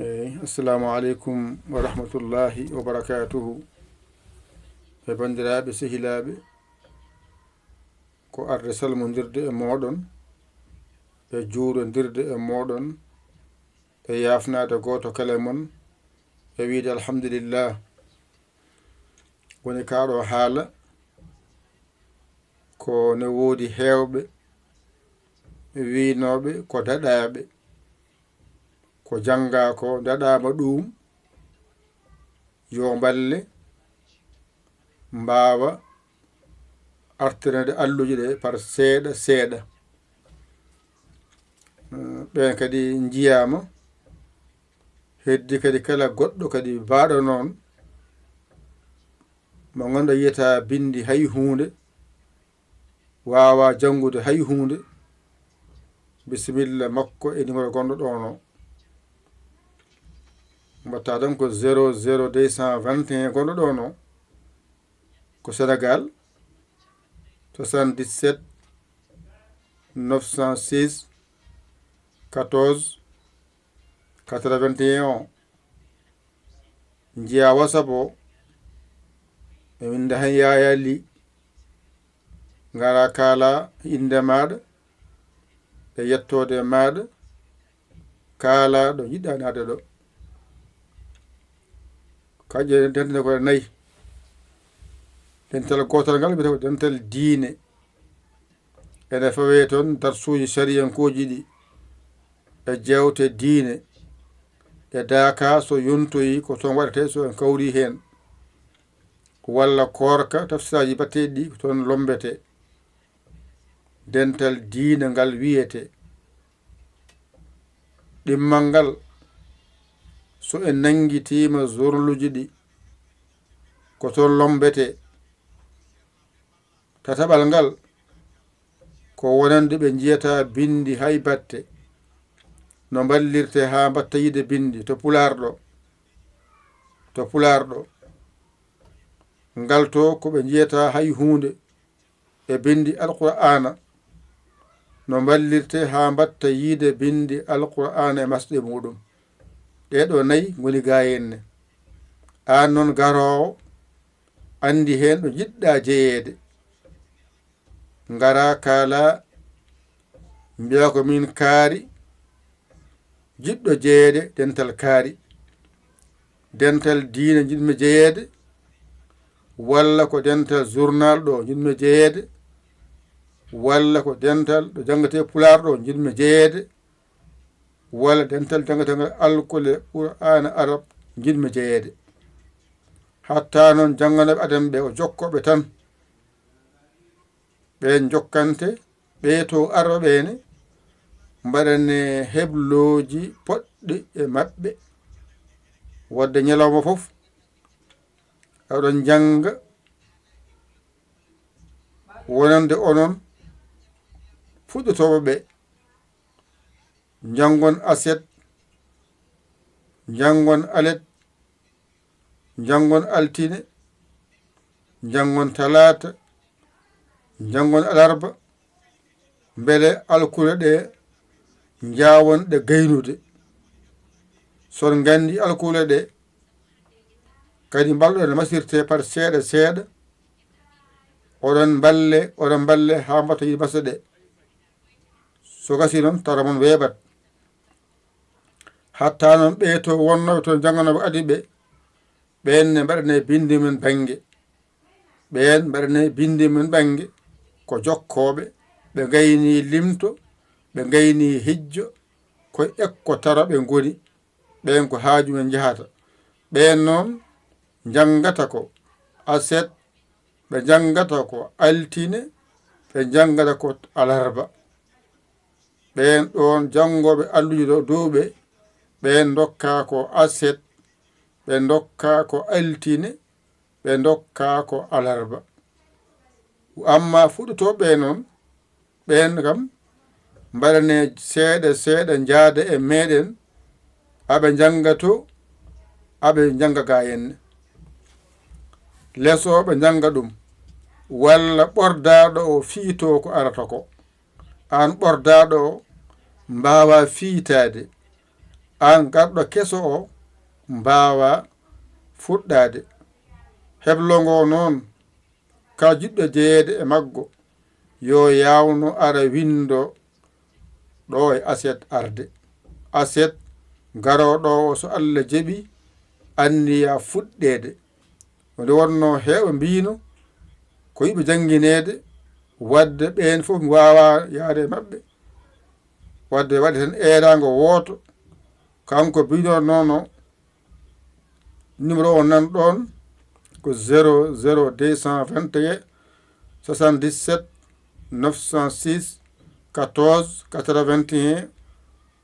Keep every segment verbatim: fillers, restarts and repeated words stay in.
Eyi, assalamu aleykum wa rahmatullahi wa barakatuhu. E banndiraaɓe, sehilaaɓe, ko arde salmondirde e mooɗon, e juurondirde e mooɗon, e yaafnaade gooto kala e mon, e wiide alhamdulillah. Woni kaa ɗo haala, ko ne woodi heewɓe wiynooɓe ko daɗaaɓe, ko janngaa ko daɗaama ɗuum, yo mballe mbaawa artirde alluuje ɗe par seeɗa seeɗa. Eh, ɓeen kadi njiyaama, heddi kadi kala goɗɗo kadi baaɗo noon, mo ngannduɗaa yiyataa binndi hay huunde, waawaa janngude hay huunde, bisimilla makko e numéro gonɗo ɗoon o. Mbaɗtaa tan ko zéro zéro deux cent vingt et un gonɗo ɗoon o, ko Sénégal, soixante-dix-sept neuf cent six quatorze quatre-vingt-un. Njiyaa WhatsApp o, ɓe winnda heen Yaya Ly. Ngara kaala innde maaɗa e yettoode maaɗa, kaala ɗo njiɗɗaa naatde ɗo. Kaaƴe dental ko nayi. Dental gootal ngal wiyetee ko dental diine. Ene fawee toon darsuuji sariyankooji ɗi, e jeewte diine, e daaka so yontoyi ko toon waɗetee so en kawrii heen, walla koorka, tafsiraaji baɗteeɗi ɗi ko toon lommbetee. Dental diine ngal wiyetee. Ɗimmal ngal, so en nanngitiima zorluuji ɗi, ko toon lommbetee. Tataɓal ngal, ko wonande ɓe njiyataa binndi hay batte, no mballirtee haa mbaɗta yiide binndi to Pulaar ɗo, to Pulaar ɗo. Ngal to ko ɓe njiyataa hay huunde e binndi Alqur'aana, no mballirtee haa mbaɗta yiide binndi Alqur'aana e masɗe muuɗum. Ɗee ɗoo nayi ngoni gaayenne. Aan noon garoowo, anndi heen ɗo njiɗɗaa jeyeede. Ngara kaala, mbiya ko miin kaari, jiɗɗo jeyeede dental kaari. Dental diine njiɗmi jeyeede, walla ko dental journal ɗo njiɗmi jeyeede, walla ko dental ɗo janngetee Pulaar ɗo njiɗmi jeyeede, walla dental janngeteengal alkule Qur'aana Arab njiɗmi jeyeede. Hatta noon jannganooɓe adan ɓe o jokkooɓe tan. Ɓeen njokkante, ɓee to arɓe ɓeene, mbaɗane heblooji poɗɗi e maɓɓe. Wadde ñalawma fof, oɗon njannga wonande onon fuɗɗotooɓe ɓe. Njanngon aset, njanngon alet, njanngon altine, njanngon talaata, njanngon alarba, mbele alkule ɗe njaawon ɗe gaynude. So on nganndi alkule ɗe, kadi mbalɗo ne masirte par seeɗa seeɗa, oɗon mballe, oɗon mballe haa mbatta yiɗi masde ɗe. So gasi noon, tara mon weeɓat. Hatta noon ɓee to wonnooɓe toon jannganooɓe adi ɓe, ɓeen ne mbaɗane binndi mum bannge. Ɓeen mbaɗane binndi mum bannge ko jokkooɓe, ɓe ngayni limto, ɓe ngayni hijjo, ko ekko tara ɓe ngoni. Ɓeen ko haaju men njahata. Ɓeen noon njanngata ko aset, ɓe njanngata ko altine, ɓe njanngata ko alarba. Ɓeen ɗoon janngooɓe alluuje ɗo dow ɓe, ɓeen ndokkaa ko aset, ɓe ndokkaa ko altine, ɓe ndokkaa ko alarba. Amma fuɗɗotooɓe ɓe noon, ɓeen kam, mbaɗane seeɗa seeɗa njaada e meeɗen, aɓe njannga to, aɓe njannga ga henne. Leso ɓe njannga ɗum, walla ɓordaaɗo o fiito ko arata ko. Aan ɓordaaɗo o, mbaawaa fiitaade, Aan garɗo keso o mbaawaa fuɗɗaade. Heblo ngo noon, kala jiɗɗo jeyeede e maggo, yo yaawno ara winndo ɗo e aset arde. Aset garooɗo o, so Alla jaɓi, anniya fuɗɗeede. Nde wonnoo heewɓe mbiino ko yiɗɓe janngineede, wadde ɓeen fof mi waawaa yahde e maɓɓe. Wadde waɗeten eeraango wooto, kanko biynoo noon o, numéro o nan ɗoon ko zéro zéro deux cent vingt et un soixante-dix-sept neuf cent six quatorze quatre-vingt-un.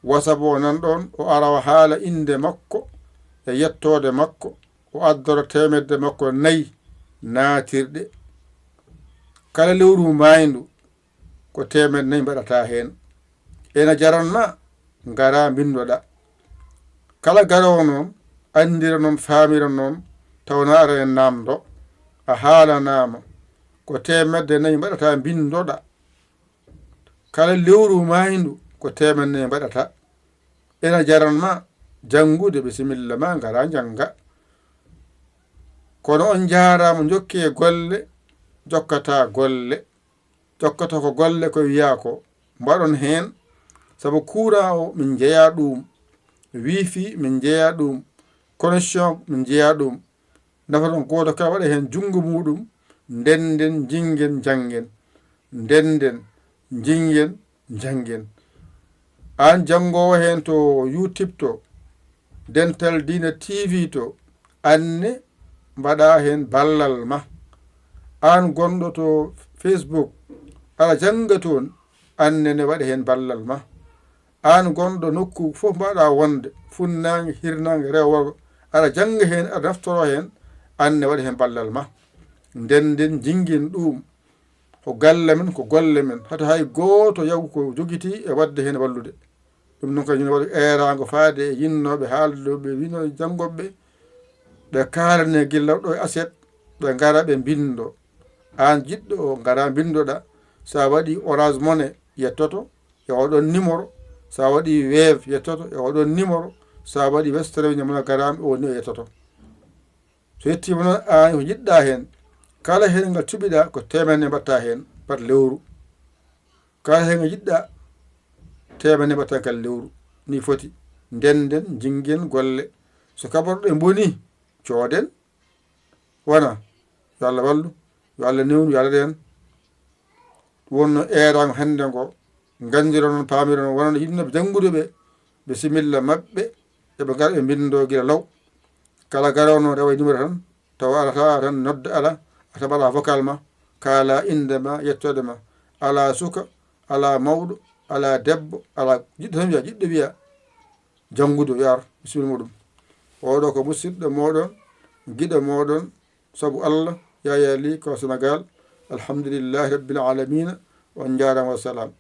WhatsApp o nan ɗoon, o ara o haala innde makko e yettoode makko, o addora teemedde makko nayi naatirɗe. Kala lewru maayndu, ko teemedde nayi mbaɗata heen. Ena jaran ma, ngara mbinndoɗa. Kala garoowo noon, anndira noon, faamira noon, tawa na ara en naamndo, a haalanaama, ko teemedde nayi mbaɗata mbinndoɗa. Kala lewru maayndu, ko teemedde nayi mbaɗata. Ena jaran ma janngude, bisimilla ma, ngara njannga. Kono on njaaraama, njokkee golle, jokkata golle. Jokkata ko golle ko wiyaa ko mbaɗon heen, sabu courant o min njeyaa ɗum, wifi min njeyaa ɗum, connexion min njeyaa ɗum. Nafa noon gooto kala waɗa heen junngo muuɗum, ndennden, njinngen, njanngen. Ndennden, njinngen, njanngen. Aan janngoowo heen to YouTube to, Dental Diina T V to, aan ne mbaɗa heen ballal ma. Aan gonɗo to Facebook, aɗa jannga toon, aan ne, ne waɗa heen ballal ma. Aan gonɗo nokku fof mbaɗa wonde, funnaange, hirnaange, rewo, worgo, aɗa jannga heen, aɗa naftoro heen, aan ne waɗa heen ballal ma. Ndennden, njinngen ɗum. Ko galle men, ko golle men. Hata hay gooto yaw ko jogitii e waɗde heen wallude. Ɗum noon kadi ina waɗi eeraango faade e yinnooɓe, haalduɓe, winooɓe, janngooɓe, ɓe kaalane gila ɗo e aset, ɓe ngara ɓe mbinndo. Aan jiɗɗo o, ngara mbinndoɗa. So a waɗii Orange Money, yettoto e oɗon numéro. So a waɗii Wave, yettoto e oɗon numéro. So a waɗii Western Union, mo ngara o ni o yettoto. So yettiima noon, aan ko njiɗɗa heen, kala heen ngal cuɓiɗa, ko teemedde mbaɗta heen par lewru. Kala heen ngal njiɗɗa, teemedde mbaɗta ngal lewru. Ni foti. Ndennden, njinngen golle. So kaɓorɗe mbonii, cooden. Wona, yo Allah wallu, yo Allah newnu, yo Allah reen. Wonno eeraango hannde ngo, nganndiron noon, paamiron noon, wonande yiɗnooɓe janngude ɓe, bisimilla maɓɓe, eɓe ngara ɓe mbinndo gila law. Kala garoowo noon rewa e numéro tan, tawa alata tan, nodda ala, a taɓa ala vocal ma, kaala innde ma, yettoode ma. Alaa suka, alaa mawɗo, alaa debbo, alaa jiɗɗo tan wiya, jiɗɗo wiya janngude, o yar bisimilla muɗum. Oɗo ko musidɗo mooɗon, giɗo mooɗon, sabu Allah, Yaya Ly ko Sénégal. Alhamdulillahi Rabbil Alamina. On njaaraama, wa salaam.